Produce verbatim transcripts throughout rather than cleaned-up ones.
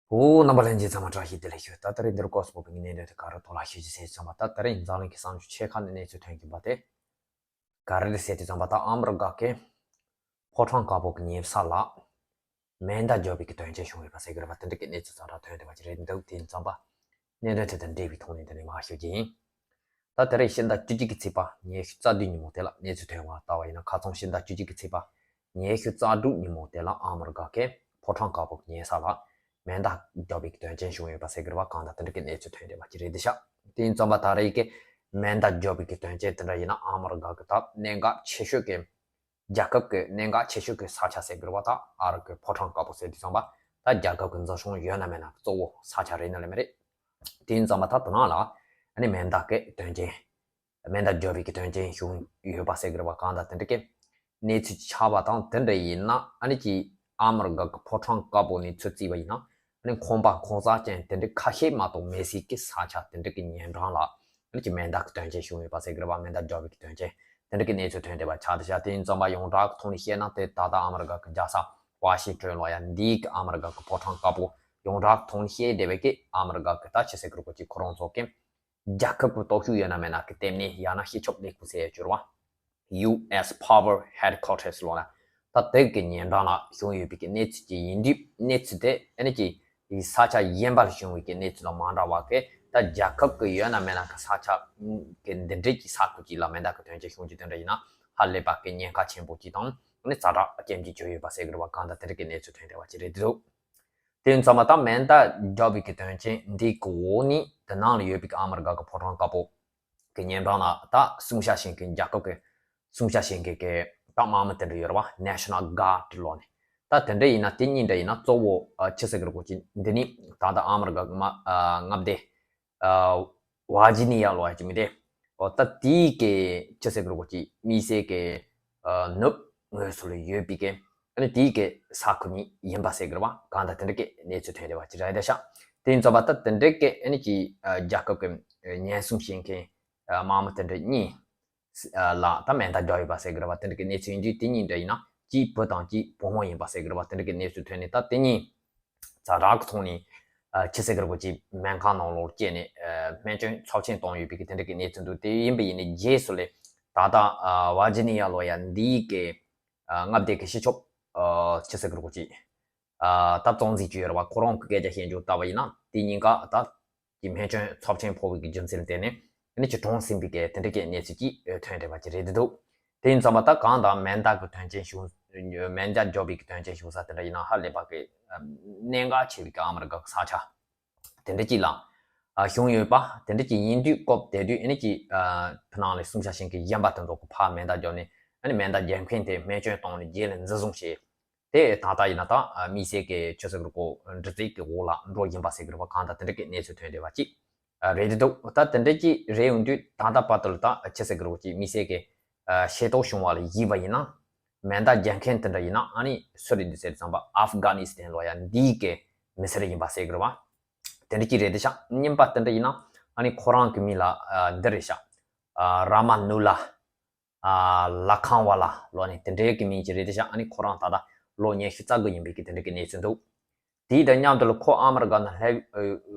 ཨོ། རྣམ་པ་ལྷན་རྒྱས་ཚང་མ་བཀྲ་ཤིས་བདེ་ལེགས་ཞུ། ད་ད་རེས་འདིར་སྐོར་སྤོ་བའི་གནས་སྟངས་དེ་ག་རེ་ཐོག་ལ་ཞུ་རྒྱུ་ཟེར་ཙམ་པ། ད་ད་རེས་འཛམ་གླིང་གི་གསར་འགྱུར་ཆེ་ཁག་ནས་གནས་ཚུལ་ཐོན་གྱིན་པ་དེ་ག་རེ་རེད་ཟེར་དུས་ཙམ་པ། ད་ཨ་མི་རི་ཀ་གི་ཕོ་བྲང་དཀར་པོ་གི་ཉེ་ས་ལ་མེ་མདའ་རྒྱག་པའི་གི་དོན་རྐྱེན་བྱུང་ཡོད་པ་ཟེར་གྱི་རེད་པ། དེ་འདྲ་གི་གནས་ཚུལ་ཙམ་ར་ཐོན་བསྡད་པ་ཅིག་རེད་འདུག་དེ་ཙམ་པ་གནད་དོན་དེ་དང་འབྲེལ་བའི་ཐོག་ནས་འདི་ནས་མར་ཞུ་རྒྱུ་ཡིན། ད་དེ་རིང་ཕྱི་ཟླ་བཅུ་གཅིག་གི་ཚེས་པ་ཉི་ཤུ་རྩ་བདུན་ཉིན་མོ་དེ་ལ་གནས་ཚུལ་ཐོན་པ་ལྟ་བ་ཡིན་ན། ཁ་སང་ཕྱི་ཟླ་བཅུ་གཅིག་གི་ཚེས་པ་ཉི་ཤུ་རྩ་དྲུག་ཉིན་མོ་དེ་ལ་ཨ་མི་རི་ཀ་གི་ཕོ་བྲང་དཀར་པོ་ཉེ་ས་ལ་མེ་མདའ་རྒྱག་པའི་དོན་རྐྱེན་བྱུང་ཡོད་པ་ཟེར་གྱི་རེད་པ། གང་ལྟར་དེ་འདྲ་གི་གནས་ཚུལ་ཐོན་བསྡད་པ་ཅིག་རེད་འདི་ཤག་དེ་ཡིན་ཙམ་པ་ད་རེས་ཀྱི་མེ་མདའ་རྒྱག་པའི་གི་དོན་རྐྱེན་དེ་འདྲ་ཡིན་ན། ཨ་མི་རི་ཀ་གི་ད་གནད་འགག་ཆེ་ཤོས་ཀྱི་རྒྱལ་ཁབ་ཀྱི་གནད་འགག་ཆེ་ཤོས་ཀྱི་ས་ཆ་ཟེར་གྱི་རེད་པ། ད་ཨ་རི་གི་ཕོ་བྲང་དཀར་པོ་ཟེར་དུས་ཙམ་པ་ད་རྒྱལ་ཁབ་ཀྱི་འཛིན་སྐྱོང་ཡོད་ན་མེད་ན་གཙོ་བོ་ས་ཆ་རེད་ན་ལས་མ་རེད། དེ་ཡིན་ཙམ་པ་ད་དེ་ནང་ལ་ཨ་ནི་མེ་མདའ་གི་དོན་རྐྱེན། མེ་མདའ་རྒྱག་པའི་གི་དོན་རྐྱེན་བྱུང་ཡོད་པ་ཟེར་གྱི་རེད་པ། གང་ལྟར་དེ་འདྲ་གི་གནས་ཚུལ་ཆགས་པ་དང་དེ་འདྲ་ཡིན་ན། ཨ་ནི་ཅིག་ཨ་མི་རི་ཀ་གི་ཕོ་བྲང་དཀར་པོ་ནས་ཚུར་བརྩིས་པ་ཡིན་ན། ཨ་ནི་ཁང་པ་ཁང་གསར་ཅན་དེ་འདྲ་ཁ་ཤས་མ་གཏོགས་མེད་སའི་གི་ས་ཆ་དེ་འདྲ་གི་ཉེ་འགྲམ་ལ་ཨ་ནི་ཅིག་མེ་མདའ་གི་དོན་རྐྱེན་བྱུང་ཡོད་པ་ཟེར་གྱི་རེད་པ། མེ་མདའ་རྒྱག་པའི་གི་དོན་རྐྱེན་དེ་འདྲ་གི་གནས་ཚུལ་ཐོན་བསྡད་པ་ཆགས་བསྡད་ཤག་དེ་ཡིན་ཙམ་པ་ཡོངས་གྲགས་ཀྱི་ཐོག་ནས་བཤད་ན། དེ་ད་ལྟ་ཨ་མི་རི་ཀ་གི་རྒྱལ་ས་ཝ་ཤིང་ཊོན་ལ་ཡ་འདི་གི་ཨ་མི་རི་ཀ་གི་ཕོ་བྲང་དཀར་པོ། ཡོངས་གྲགས་ཀྱི་ཐོག་ནས་བཤད་བསྡད་པའི་གི་ཨ་མི་རི་ཀ་གི་ད་ཆི་ཟེར་གྱི་རེད་གོ་ཅིག་ཁོ་རང་ཚོ་གི་རྒྱལ་ཁབ་ཀྱི་སྟོབས་ཤུགས་ཡོད་ན་མེད་ན་གི་ལྟེ་གནས། ཡང་ན་སྤྱི་ཁྱབ་ལས་ཁུངས་ཟེར་ཡ་ཅིག་ཡོད་རེད་པ། ཡུ་ཨེས་Power Headquarters ལབ་ན། ད་དེ་གི་ཉེ་འགྲམ་ལ་བྱུང་ཡོད་པའི་གི་གནས་ཚུལ་ཅིག་ཡིན་དུས། གནས་ཚུལ་དེ་ཨ་ནི་ཅིག་ས་ཆ་གཞན་པ་ལ་བྱུང་བའི་གི་གནས་ཚུལ་དང་མ་འདྲ་བ་གི། ད་རྒྱལ་ཁབ་ཀྱི་ཡོད་ན་མེད་ན་གི་ས་ཆ་གི་འདི་འདྲའི་གི་ས་ཁུལ་ཅིག་ལ་མེ་མདའ་གི་དོན་རྐྱེན་བྱུང་རྒྱུ་དེ་འདྲ་ཡིན་ན་ཧ་ལས་པ་གི་ཉེན་ཁ་ཆེན་པོ་ཅིག་དང་ཨ་ནི་ཛ་དྲག་རྐྱེན་གྱིས་གྱུར་ཡོད་པ་ཟེར་གྱི་རེད་པ། གང་ལྟར་དེ་འདྲ་གི་གནས་ཚུལ་ཐོན་བསྡད་པ་ཅིག་རེད་འདུག་དེ་ཡིན་ཙམ་པ་ད་མེ་མདའ་རྒྱག་པའི་གི་དོན་རྐྱེན་འདི་གི་འོག་ནས་དེ་ནང་ལ་ཡོད་པའི་གི་ཨ་མི་རི་ཀ་གི་ཕོ་བྲང་དཀར་པོ་གི་ཉེ་འགྲམ་ལ་ད་སྲུང་བྱ་བྱེད་མཁན། རྒྱལ་ཁབ་ཀྱི་སྲུང་བྱ་བྱེད་མཁན་གི་ད་དམག་མི་དེ་འདྲ་ཡོད་རེད་པ། National Guard ལབ་ནས། ད་དེ་འདྲ་ཡིན་ན་དེ་གཉིས་འདྲ་ཡིན་ན་གཙོ་བོ་ཨ་ཆི་ཟེར་གྱི་རེད་གོ་ཅིག་འདི་ནི་ད་ལྟ་ཨ་མི་རི་ཀ་གི་མ་ཨ་མངའ་སྡེ་ཨ་ཝར་ཇི་ནི་ཡ་ལབ་ཡ་ཅིག་མི་དེ། འོ་ད་དེའི་གི་ཆི་ཟེར་གྱི་རེད་གོ་ཅིག་དམིགས་བསལ་གི་ཨ་ནུབ་ངོས་སུ་ལ་ཡོད་པའི་གི་ཨ་ནི་དེའི་གི་ས་ཁུལ་ནས་ཡིན་པ་ཟེར་གྱི་རེད་པ། གང་ལྟར་དེ་འདྲ་གི་གནས་ཚུལ་ཐོན་བསྡད་པ་ཅིག་རེད་ཤག་དེ་ཡིན་ཙམ་པ་ད་དེ་འདྲ་གི་ཨ་ནི་ཅིག་ཨ་རྒྱལ་ཁབ་ཀྱི་ཨ་ཉེན་སྲུང་བྱེད་མཁན་ཨ་དམག་མི་དེ་འདྲ་གཉིས་ལ་ད་མེ་མདའ་རྒྱག་ཡོད་པ་ཟེར་གྱི་རེད་པ། དེ་འདྲ་གི་གནས་ཚུལ་ཡིན་དུས་དེ་གཉིས་འདྲ་ཡིན་ན་གཅིག་བུ་དང་གཅིག་བུ་མོ་ཡིན་པ་ཟེར་གྱི་རེད་པ། དེ་འདྲ་གི་གནས་ཚུལ་ཐོན་ནས་ད་དེ་གཉིས་ཛ་དྲག་གི་ཐོག་ནས་ཨ་ཆི་ཟེར་གྱི་རེད་གོ་ཅིག་སྨན་ཁང་ནང་ལོགས་སྐྱེལ་ནས་ཨ་སྨན་བཅོས་ཚབས་ཆེན་བཏང་ཡོད་པའི་གི་དེ་འདྲ་གི་གནས་ཚུལ་འདུག་དེ་ཡིན་པ་ཡིན་ནའི་རྗེས་སུ་ལས་ད་ལྟ་ཨ་ཝར་ཇི་ནི་ཡ་ལབ་ཡ་འདིའི་གི་ཨ་མངའ་སྡེ་གི་སྤྱི་ཁྱབ་ཨ་ཆི་ཟེར་གྱི་རེད་གོ་ཅིག་ཨ་ད་གཙོ་འཛིན་ཅིག་ཡོད་རེད་པ། ཁོ་རང་གི་སྐད་ཆ་བཤད་རྒྱུ་ལྟ་བ་ཡིན་ན་དེ་གཉིས་ཀ་ད་ཀྱི་སྨན་བཅོས་ཚབས་ཆེན་ཕོག་པའི་གི་རྒྱུ་མཚན་ལ་བརྟེན་ནས་ཨ་ནི་ཅིག་གྲོངས་ཟིན་པའི་གི་དེ་འདྲ་གི་གནས་ཚུལ་ཅིག་ཐོན་བསྡད་པ་ཅིག་རེད་འདུག་དེ་ཡིན་ཙམ་པ་ད་གང་ལྟར་མེ་མདའ་གི་དོན་རྐྱེན་བྱུང་། མེ་མདའ་རྒྱག་པའི་གི་དོན་རྐྱེན་བྱུང་ས་དེ་འདྲ་ཡིན་ན་ཧ་ལས་པ་གི་ཨ་གནད་འགག་ཆེ་བའི་གི་ཨ་མི་རི་ཀ་གི་ས་ཆ་དེ་འདྲ་ཅིག་ལ་ཨ་བྱུང་ཡོད་པ། དེ་འདྲ་ཅིག་ཡིན་དུས་སྐབས་དེ་དུས་ཨ་ནི་ཅིག་ཨ་ཕྱི་ནང་ལ་སྲུང་བྱ་བྱེད་མཁན་གཞན་པ་དེ་ཚོ་གི་ཕར་མེ་མདའ་རྒྱག་ནས་ཨ་ནི་མེ་མདའ་རྒྱག་མཁན་དེ་སྨན་བཅོས་བཏང་ནས་རྗེས་ལ་འཛིན་བཟུང་བྱས། དེ་ད་ལྟ་ཡིན་ན་ད་དམིགས་བསལ་གྱི་ཆི་ཟེར་གྱི་རེད་གོ་འདྲི་རྩད་ཀྱི་འོག་ལ་འགྲོ་བཞིན་པ་ཟེར་གྱི་རེད་པ། གང་ལྟར་དེ་འདྲ་གི་གནས་ཚུལ་ཐོན་བསྡད་པ་ཅིག་རེད་འདུག་ད་དེ་འདྲ་ཅིག་རེད་ཡོང་དུས་ད་ལྟ་བར་དུ་ལ་ད་ཆི་ཟེར་གྱི་རེད་གོ་ཅིག་དམིགས་བསལ་གྱི་ཤེས་རྟོགས་བྱུང་བ་ལ་གཞིགས་པ་ཡིན་ན། མེ་མདའ་རྒྱག་མཁན་དེ་འདྲ་ཡིན་ན་ཨ་ནི་སུ་རེད་འདུག་ཟེར་ཙམ་པ་ཨབ་གྷ་ནི་སི་ཐན་ལབ་ཡ་འདིའི་གི་མི་སེར་ཡིན་པ་ཟེར་གྱི་རེད་པ། དེ་འདྲ་ཅིག་རེད་འདུག་ཤག་གཉིས་པ་དེ་འདྲ་ཡིན་ན་ཨ་ནི་ཁོ་རང་གི་མིང་ལ་ཨ་འདི་རེད་ཤག་ཨ་ར་མ་ནུ་ལ། ཨ་ལ་ཁང་བ་ལ་ལབ་ནས་དེ་འདྲའི་གི་མིང་ཅིག་རེད་དེ་ཤག་ཨ་ནི་ཁོ་རང་ད་ལྟ་ལོ་ཉི་ཤུ་རྩ་དགུ་ཡིན་པའི་གི་དེ་འདྲའི་གི་གནས་ཚུལ་འདུག་དེའི་དང་མཉམ་དུ་ལ་ཁོ་ཨ་མི་རི་ཀ་ནང་སླེབས་ཨ་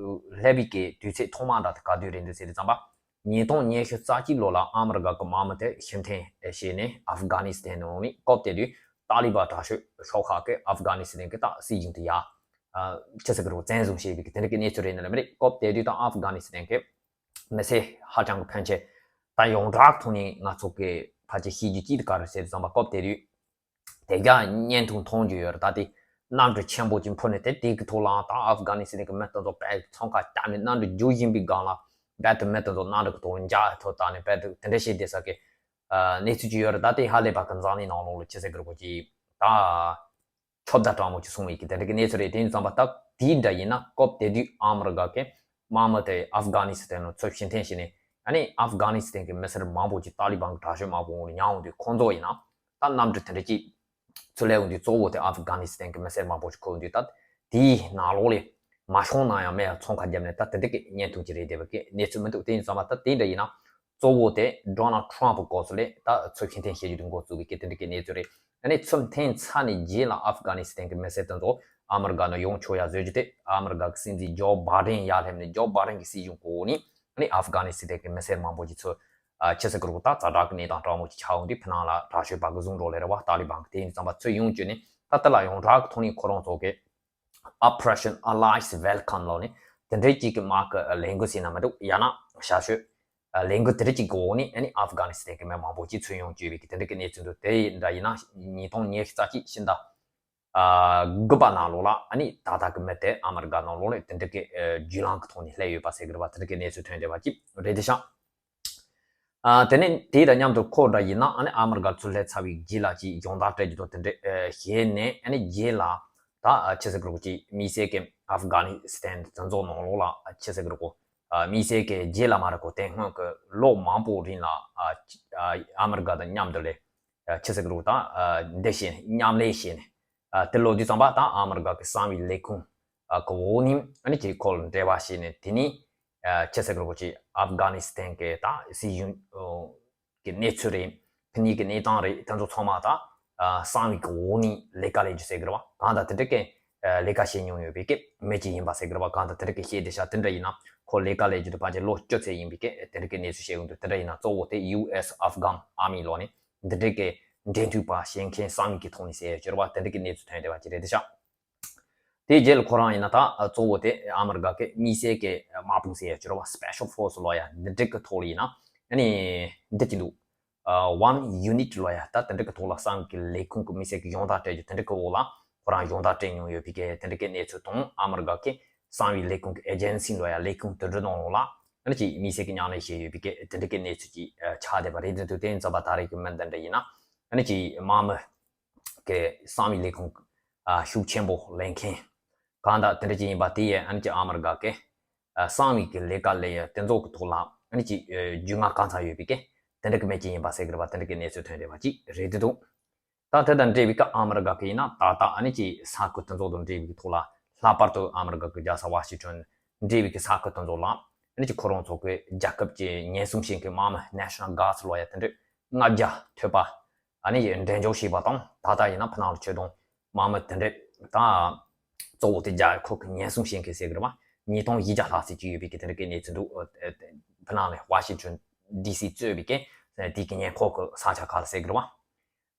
སླེབས་པའི་གི་དུས་ཚོད་ཐོག་མ་འདྲ་དེ་ག་དུས་རེད་འདུག་ཟེར་དུས་ཙམ་པ། ཉིས་སྟོང་ཉི་ཤུ་རྩ་གཅིག་ལོ་ལ་ཨ་མི་རི་ཀ་གི་དམག་མི་དེ་ཕྱིར་འཐེན་བྱས་ནས་ཨབ་གྷ་ནི་སི་ཐན་ནང་ནས། སྐབས་དེ་དུས་ཏཱ་ལི་བན་དྲག་ཤོས་ཤོག་ཁག་གིས་ཨབ་གྷ་ནི་སི་ཐན་གི་ད་སྲིད་གཞུང་དེ་ཡ་ཨ་ཆི་ཟེར་གི་རེད་གོ་བཙན་བཟུང་བྱས་པའི་གི་དེ་འདྲ་གི་གནས་ཚུལ་རེད་ན་ལ་མི་རེད། སྐབས་དེ་དུས་ད་ཨབ་གྷ་ནི་སི་ཐན་གི་མི་སེར་ཧ་ཅང་གི་ཕོན་ཆེ། ད་ཡོངས་གྲགས་ཐོག་ནས་ང་ཚོ་གི་ཕལ་ཆེར་ཤེས་རྒྱུ་གཅིག་དེ་ག་རེ་ཟེར་ཙམ་པ། སྐབས་དེ་དུས་དེ་ག་བརྙན་ཐུང་མཐོང་རྒྱུ་ཡོད་རེད། ད་དེ་གནམ་གྲུ་ཆེན་པོ་ཅིག་འཕུར་ནས་དེ་དེ་གི་ཐོག་ལའང་ད་ཨབ་གྷ་ནི་སི་ཐན་གི་མི་དེ་ཚོ་དཔེ་འཚང་ཁ་བརྒྱབ་ནས་གནམ་གྲུ་རྒྱུག་བཞིན་པའི་སྒང་ལ་རྦད་དེ་མི་དེ་ཚོ་གནམ་གྲུ་གི་ཐོག་འཇའ་ཐོག་བཏང་ནས་རྦད་དེ་དེ་འདྲ་བྱས་བསྡད་ས་གི་ཨ་གནས་ཚུལ་ཅིག་ཡོད་རེད། ད་དེ་ཧ་ལས་པ་གི་འཛམ་གླིང་ནང་ལོགས་ལ་ཆི་ཟེར་གི་རེད་གོ་ཅིག་ད། ཁྱབ་བརྡལ་དྲག་མོ་ཅིག་སོང་བའི་གི་དེ་འདྲ་གི་གནས་ཚུལ་རེད། དེ་ཡིན་ཙམ་པ་ད་དེའི་འདྲ་ཡིན་ན་སྐབས་དེ་དུས་ཨ་མི་རི་ཀ་གི་དམག་མི་དེ་ཨབ་གྷ་ནི་སི་ཐན་ནང་ཚུར་ཕྱིར་འཐེན་བྱས་ནས་ཨ་ནི་ཨབ་གྷ་ནི་སི་ཐན་གི་མི་སེར་མང་པོ་ཅིག་ཏཱ་ལི་བན་གི་དྲག་ཤོས་དམག་དཔུང་ལ་ཉར་ཡོང་དུས་ཁོང་ཚོ་ཡིན་ན་ད་གནམ་གྲུ་དེ་འདྲ་ཅིག་ཚུར་སླེབས་ཡོང་དུས་གཙོ་བོ་དེ་ཨབ་གྷ་ནི་སི་ཐན་གི་མི་སེར་མང་པོ་ཅིག་འཁོར་ཡོང་དུས་ད་དེའི་ནང་ལོགས་ལ་མ་ཤོང་ན་ཡང་མེད་ཡ་འཚང་ཁ་བརྒྱབ་ནས་ད་དེ་འདྲ་གི་བརྙན་ཐུང་ཅིག་རེད་བསྡད་པ་གི་གནས་ཚུལ་མི་འདུག་དེ་ཡིན་ཙམ་པ་ད་དེ་འདྲ་ཡིན་ན། གཙོ་བོ་དེ་ཌོ་ནལ་ཊམ་པ་སྐབས་སུ་ལས་ད་ཚུར་ཕྱིར་འཐེན་བྱེད་རྒྱུ་དེ་འགོ་བཙུགས་པའི་གི་དེ་འདྲ་གི་གནས་ཚུལ་རེད། ཨ་ནི་ཚུར་འཐེན་ཚར་ནས་རྗེས་ལ་ཨབ་གྷ་ནི་སི་ཐན་གི་མི་སེར་དེ་ཚོ་ ཨ་མི་རི་ཀ་ནང་ཡོང་ཆོག་ཡ་བཟོ་རྒྱུ་དེ་ཨ་མི་རི་ཀ་གི་སྲིད་འཛིན་ཇོ་བྷའི་ཌེན་ཡར་སླེབས་ནས་ཇོ་བྷའི་ཌེན་གི་སྲིད་གཞུང་གི་འོག་ནས་ཨ་ནི་ཨབ་གྷ་ནི་སི་ཐན་གི་མི་སེར་མང་པོ་ཅིག་ཚོ་ཨ་ཆི་ཟེར་གི་རེད་གོ། ད་ཛ་དྲག་གི་གནས་སྟངས་སྤྲང་མོ་ཅིག་ཆགས་ཡོང་དུས་ཕི་ནང་ལ་དྲག་ཤོས་པ་གི་བཟུང་འགྲོ་ལེ་རེད་བ། ཏཱ་ལི་བན་གི་དེ་ཡིན་ཙམ་པ་ཚོས་ཡོང་བཅུག་ནས་ད་དེ་ལ་ཡོངས་གྲགས་གི་ཐོག་ནས་ཁོ་རང་ཚོ་གི Operation Allies Welcome ལོ་ནི་དེ་འདྲའི་ཅིག་གི་མ་གི་ལས་འགུལ་ཟེར་ན་མི་འདུག་ཡང་ན་ཞབས་ཞུ་ལས་འགུལ་དེ་འདྲ་ཅིག་གི་འོག་ནས་ཨ་ནི་ཨབ་གྷ་ནི་སི་ཐན་གི་མི་མང་པོ་ཅིག་ཚོས་ཡོང་བཅུག་པའི་གི་དེ་འདྲ་གི་གནས་ཚུལ་འདུག་དེ་འདྲ་ཡིན་ན་ཉིས་སྟོང་ཉི་ཤུ་རྩ་གཅིག་ཕྱི་ཟླ་དགུ་པ་ནང་ལོགས་ལ་ཨ་ནི་ད་ལྟ་གི་མི་དེ་ཨ་མི་རི་ཀ་ནང་ལོགས་ལ་དེ་འདྲ་གི་བརྒྱུད་ལམ་གི་ཐོག་ནས་སླེབས་ཡོད་པ་ཟེར་གི་རེད་བ། དེ་འདྲ་གི་གནས་ཚུལ་ཐོན་བསྡད་པ་ཅིག་རེད་དེ་ཤག་ཨ་དེ་ནས་དེ་དང་མཉམ་དུ་ཁོ་འདྲ་ཡིན་ན་ཨ་ནི་ཨ་མི་རི་ཀ་ཚུར་སླེབས་ཚར་བའི་རྗེས་ལ་ཅིག་སྦྱོང་བརྡར་སྤྲད་རྒྱུ་དང་དེ་འདྲ་བྱས་ནས་ཨ་ནི་རྗེས་ལ་ད་ཆི་ཟེར་གི་རེད་གོ། ཅིག་དམིགས་བསལ་གི་ཨབ་གྷ་ནི་སི་ཐན་དེ་ཚོ་ནང་ལོགས་ལ་ཆི་ཟེར་གི་རེད་གོ། དམིགས་བསལ་གི་རྗེས་ལ་མ་རེད་གོ། དེ་སྔོན་གི་ལོ་མང་པོ་རིང་ལ་ཨ་ཨ་ཨ་མི་རི་ཀ་དང་མཉམ་དུ་ལས་ཆི་ཟེར་གི་རེད་གོ། ད་འདི་བྱས་ནས་མཉམ་ལས་བྱས་ནས་དེ་ལོ་དུས་ཙམ་པ་ད་ཨ་མི་རི་ཀ་གི་གསང་བའི་ལས་ཁུངས་གི་འོག་ནས་ཨ་ནི་ཅིག་ཁོ་ལ་འབྲེལ་བ་བྱས་ནས་དེ་ནས་ཆི་ཟེར་གི་རེད་གོ། ཅིག་ཨབ་གྷ་ནི་སི་ཐན་གི་ད་སྲིད་གཞུང་གི་གནས་ཚུལ་རེད། ཕུ་ནུ་གི་གནས་སྟངས་རེད། དེ་ཚོ་ཚང་མ་ད་གསང་བའི་གི་འོག་ནས་ལས་ཀ་ལས་རྒྱུ་ཟེར་གི་རེད་བ། གང་ལྟར་དེ་འདྲ་གི་ལས་ཀ་བྱེད་མྱོང་ཡོད་པའི་གི་མི་ཅིག་ཡིན་པ་ཟེར་གི་རེད་བ། གང་ལྟར་དེ་འདྲ་གི་བཤད་བསྡད་ཤག་དེ་འདྲ་ཡིན་ན་ཁོ་ལས་ཀ་ལས་རྒྱུ་དེ་ཕལ་ཆེར་ལོ་བཅུ་ཙམ་ཡིན་པའི་གི་དེ་འདྲ་གི་གནས་ཚུལ་བཤད་ཡོང་དུས། དེ་འདྲ་ཡིན་ན་གཙོ་བོ་དེ་ཡུ་ཨེས་ཨབ་གྷན་ཨར་མི་ལོ་ནས་འདི་འདྲ་གི་འབྲེལ་མཐུད་པ་བྱེད་མཁན་གསང་བའི་གི་ཐོག་ནས་ཟེར་ཡོད་ཀྱི་རེད་བ། དེ་འདྲ་གི་གནས་ཚུལ་ཐོན་བསྡད་པ་ཅིག་རེད་དེ་ཤག་དེའི་རྗེས་ལ་ཁོ་རང་ཡིན་ན་ད་གཙོ་བོ་དེ་ཨ་མི་རི་ཀ་གི་དམིགས་བསལ་གྱི་དམག་དཔུང་ཟེར་ཡ་ཅིག་རེད་བ། Special Force ལོ་ཡ་འདི་འདྲ་གི་ཐོག་ལ་ཡིན་ན་ཨ་ནི་འདི་གི་འདུག One Unit ལོ་ཡ་ད་དེ་འདྲ་གི་ཐོག་ལ་གསང་གི་ལས་ཁུངས་ཀྱི་དམིགས་བསལ་གྱི་སྦྱོང་བརྡར་སྤྲད་རྒྱུ་དེ་འདྲ་གི་འོག་ལ་ཁོ་རང་སྦྱོང་བརྡར་སྤྲད་མྱོང་ཡོད་པའི་གི་དེ་འདྲ་གི་གནས་ཚུལ་དང་། ཨ་མི་རི་ཀ་གི་གསང་བའི་ལས་ཁུངས་ཀྱི་ཨེ་ཇེན་སི་ལོ་ཡ་ལས་ཁུངས་དེ་འདྲ་ནང་ལོགས་ལ་ཨ་ནི་ཅིག་དམིགས་བསལ་གྱི་མཉམ་ལས་བྱས་ཡོད་པའི་གི་དེ་འདྲ་གི་གནས་ཚུལ་ཅིག་ཆགས་བསྡད་པ་རེད། དེ་འདུག་དེ་ཡིན་ཙམ་པ་ད་རེས་ཀྱི་མི་འདི་འདྲ་ཡིན་ན་ཨ་ནི་ཅིག་དམག་མི་གི་གསང་བའི་ལས་ཁུངས་ཤུགས་ཆེན་པོ་ལེན་མཁན་གང་དང་དེ་འདྲ་ཅིག་ཡིན་པ། དེ་ཡི་ཨ་ནི་ཅིག་ཨ་མི་རི་ཀ་གི་གསང་བའི་གི་ལས་ཀ་ལས་ཡ་དེ་ཚོ་གི་ཐོག་ལ་ཨ་ནི་ཅིག་རྒྱུས་མངའ་གང་ཚང་ཡོད་པའི་གི་དེ་འདྲ་གི་མི་ཅིག་ཡིན་པ་ཟེར་གི་རེད་བ། དེ་འདྲ་གི་གནས་ཚུལ་ཐོན་བསྡད་པ་ཅིག་རེད་དེ་འདུག་ད་དེ་དང་འབྲེལ་བའི་གི་ཨ་མི་རི་ཀ་གི་ཡིན་ན་ད་ལྟ་ཨ་ནི་ཅིག་ས་ཁུལ་དེ་ཚོ་དང་འབྲེལ་བའི་གི་ཐོག་ལ་ལྷག་པར་དུ་ཨ་མི་རི་ཀ་གི་རྒྱལ་ས་ཝ་ཤིང་ཊོན་འབྲེལ་བའི་གི་ས་ཁུལ་དེ་ཚོ་ལ་ཨ་ནི་ཅིག་ཁོ་རང་ཚོ་གི་རྒྱལ་ཁབ་ཀྱི་ཉེན་སྲུང་བྱེད་མཁན་དམག་མི་National Guards ལོ་ཡ་དེ་འདྲ་ལྔ་བརྒྱ་ཐོལ་པ་ཨ་ནི་འགྲེམས་འཇོག་བྱས་པ་དང་། ད་ལྟ་ཡིན་ན་ཕ་ནང་ལ་ཆོད་དོན་དམག་མི་དེ་འདྲ་ད་གཙོ་བོ་དེ་རྒྱལ་ཁབ་ཀྱི་ཉེན་སྲུང་བྱེད་མཁན་ཟེར་གི་རེད་བ། ཉིས་སྟོང་བཞི་བརྒྱ་ལྷག་ཙམ་ཅིག་ཡོད་པའི་གི་དེ་འདྲ་གི་གནས་ཚུལ་འདུག་ཕ་ནང་ལ་ཝ་ཤིང་ཊོན་ཌི་སི་གཙོས་པའི་གི་དེ་གི་ཉེ་འཁོར་གི་ས་ཆ་ཁག་ལ་ཟེར་གི་རེད་བ།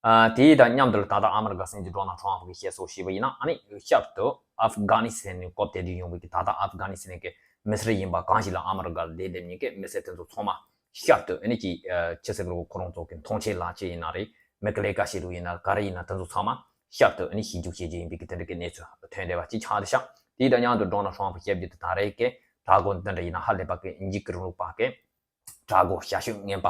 ཨ་དེ་དང་མཉམ་དུ་ད་ལྟ་ཨ་མི་རི་ཀ་སྲིད་འཛིན་ཌོ་ནལ་ཊམ་གྱིས་བཤད་སྲོལ་བྱས་པ་ཡིན་ན་ཨ་ནི་བསྐྱར་དུ་ཨབ་གྷ་ནི་སི་ཐན་ནས་སྐོར་དེ་དུས་ཡོང་བའི་གི་ད་ལྟ་ཨབ་གྷ་ནི་སི་ཐན་གི་མི་སེར་ཡིན་པ་གང་ཞིག་ལ་ཨ་མི་རི་ཀ་ལ་བསྡད་སླེབས་མཁན་གི་མི་སེར་དེ་ཚོ་ཚང་མ་བསྐྱར་དུ་ཨ་ནི་ཅིག་ཨ་ཆི་ཟེར་གི་རེད་གོ། ཁོ་རང་ཚོ་གི་མཐོང་ཆེན་ལག་ཆེན་ཡིན་ན་རེད། མི་གི་ལས་ཀ་བྱེད་ལུགས་ཡིན་ན་ག་རེ་ཡིན་ན་དེ་ཚོ་ཚང་མ་བསྐྱར་དུ་ཨ་ནི་ཞིབ་འཇུག་བྱེད་རྒྱུ་ཡིན་པའི་གི་དེ་འདྲ་གི་གནས་ཚུལ་ཐོན་བསྡད་པ་ཅིག་ཆགས་བསྡད་ཤག་དེ་དང་མཉམ་དུ་ཌོ་ནལ་ཊམ་གྱིས་བཤད་རྒྱུ་དེ་ད་རེས་གི་གྲོས་འགོ་འདི་འདྲ་ཡིན་ན་ཧ་ལས་པ་གི་འཇིགས་སྐུལ་རིང་ལུགས་པ་གི་གྲོས་འགོ་ཞབས་ཞུ་ངན་པ་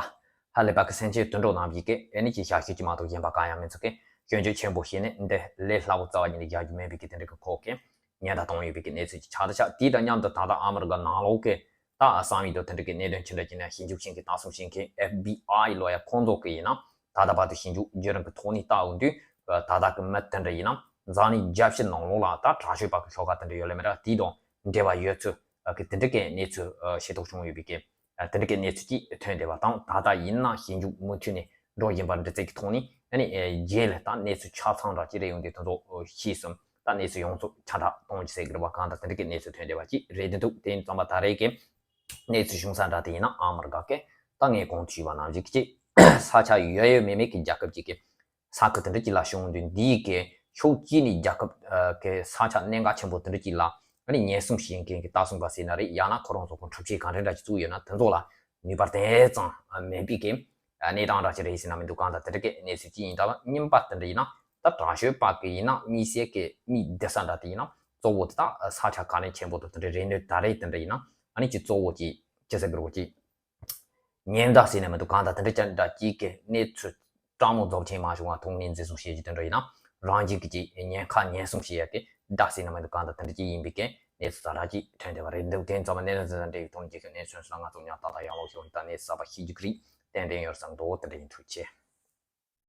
ཧ་ལས་པ་གི་སེམས་ཅན་དུད་འགྲོ་ནང་བཞིན་གི་ཨ་ནི་ཅིག་ཞབས་ཞུ་ཅིག་མ་གཏོགས་གཞན་པ་གང་ཡང་མི་ཚུགས་གི། སྐྱོན་བརྗོད་ཆེན་པོ་བྱས་ནས་འདི་ལས་སླ་པོ་རྩ་བ་ཉིད་ནས་རྒྱག་རྒྱུ་མེད་པའི་གི་དེ་འདྲ་གི་ཁོག་གི་ཉེན་བརྡ་གཏོང་ཡོད་པའི་གི་གནས་ཚུལ་ཅིག་ཆགས་བསྡད་ཤག་དེ་དང་མཉམ་དུ་ད་ལྟ་ཨ་མི་རི་ཀ་ནང་ལོགས་གི་ད་གསང་བའི་དོ་དེ་འདྲ་གི་གནད་དོན་ཅི་འདྲ་ཅིག་ནས་ཞིབ་འཇུག་བྱེད་མཁན་ལྟ་སྲུང་བྱེད་མཁན་ཨེཕ་བི་ཨའི་ལོ་ཡ་ཁོང་ཚོ་གི་ཡིན་ན་ད་ལྟ་བར་དུ་ཞིབ་འཇུག་བརྒྱུད་རིམ་གི་ཐོག་ནས་ལྟ་འོང་དུས་ད་ལྟ་གི་མི་དེ་འདྲ་ཡིན་ན་འཛམ་གླིང་རྒྱལ་སྤྱི་ནང་ལོགས་ལ་ད་དྲག་ཤོས་པ་གི་ཤོག་ཁག་དེ་འདྲ་ཡོད་ལེ་མེད་ར། དེ་དང་འབྲེལ་བ་ཡོད་ཚུལ་གི་དེ་འདྲ་གི་གནས་ཚུལ་ཤེས་རྟོགས་བྱུང་ཡོད་པའི་གི་དེ་འདྲ་གི་གནས་ཚུལ་ཅིག་ཐོན་བསྡད་པ་དང་། ད་ལྟ་ཡིན་ན་ཞིབ་འཇུག་མུ་མཐུད་ནས་འགྲོ་བཞིན་པ་འདྲ་ཚིག་གི་ཐོག་ནས་ཨ་ནི་རྗེས་ལ་ད་གནས་ཚུལ་ཆ་ཚང་འདྲ་ཅིག་རེ་ཡོང་དུས་དེ་ཚོ་ཤེས་སོང་། ད་གནས་ཚུལ་ཡོངས་རྫོགས་ཁྱབ་བསྒྲགས་གཏོང་རྒྱུ་ཟེར་གི་རེད་བ། གང་ལྟར་དེ་འདྲ་གི་གནས་ཚུལ་ཐོན་བསྡད་པ་ཅིག་རེད་དེ་འདུག་དེ་ཡིན་ཙམ་པ་ད་རེས་ཀྱི་གནས་ཚུལ་བྱུང་ས་འདྲ་དེ་ཡིན་ན་ཨ་མི་རི་ཀ་གི་ད་ངས་གོང་དུ་ཞུས་པ་ནང་བཞིན་གྱི་ས་ཆ་ཡོད་ཡོད་མེད་མེད་ཀྱི་རྒྱལ་ཁབ་ཅིག་གི་ས་ཁུལ་དེ་འདྲ་ཅིག་ལ་བྱུང་དུས་འདིའི་གི་ཕྱོགས་གཅིག་ནས་རྒྱལ་ཁབ་ཨ་གི་ས་ཆ་གནད་འགག་ཆེན་པོ་དེ་འདྲ་ཅིག་ལ་ཨ་ནི་ཉེན་སྲུང་བྱེད་མཁན་གྱི་ལྟ་སྲུང་པ་ཟེར་ན་རེད། ཡང་ན་ཁོ་རང་ཚོ་གི་འཕྲུལ་ཆས་གང་འདྲ་འདྲ་ཅིག་བཙུགས་ཡོད་ན་དེ་ཚོ་ལ་ནུས་པ་དེ་ཙམ་མེད་པའི་གི་གནས་སྟངས་འདྲ་ཅིག་རེད་ཟེར་ན་མི་འདུག་གང་ལྟར་དེ་འདྲ་གི་གནས་ཚུལ་ཅིག་ཡིན། ད་གཉིས་པ་དེ་འདྲ་ཡིན་ན་ད་དྲག་ཤོས་པ་གི་ཡིན་ན་དམིགས་བསལ་གི་མི་བསྡད་ས་འདྲ་དེ་ཡིན་ན་གཙོ་བོ་དེ་ད་ས་ཆ་གལ་གནད་ཆེན་པོ་དང་དེ་འདྲ་རེད་འདུག་ད་རེས་དེ་འདྲ་ཡིན་ན་ཨ་ནི་ཅིག་གཙོ་བོ་ཅིག་ཅི་ཟེར་གི་རེད་གོ། ཅིག་ཉེན་བརྡ་ཟེར་ན་མི་འདུག་གང་ལྟར་དེ་འདྲ་ཅན་འདྲ་ཅིག་གི་གནས་ཚུལ་སྤྲང་མོ་རྫོགས་ཆེན་མ་བྱུང་བ་ཐོག་ནས་འཛིན་བཟུང་བྱེད་རྒྱུ་དེ་འདྲ་ཡིན་ན་རང་བཞིན་གྱི་ཅིག་ཉེན་ཁ་ཉེན་སྲུང་བྱེད་ཡ་གི་བརྡ་ཟེར་ན་མི་འདུག་གང་ལྟར་དེ་འདྲ་ཅིག་ཡིན་པའི་གི་གནས་ཚུལ་ཛ་དྲག་ཅིག་ཐོན་བསྡད་པ་རེད་འདུག་དེ་ཙམ་པ་གནས་ཚུལ་དང་འབྲེལ་བའི་ཐོག་ནས་རྒྱལ་ཁབ་གནས་ཚུལ་སོགས་ང་ཚོ་ཉག་ཏག་ཏག་ཡག་ལོག་ཤོག་ད་གནས་ཚུལ་གསར་པ་ཤེས་རྒྱུ་གི་རེད། ཏན་ཏན་ཡོད་བསམ་འདུག་དེ་འདྲ་ཡིན། ཐུགས་རྗེ་ཆེ།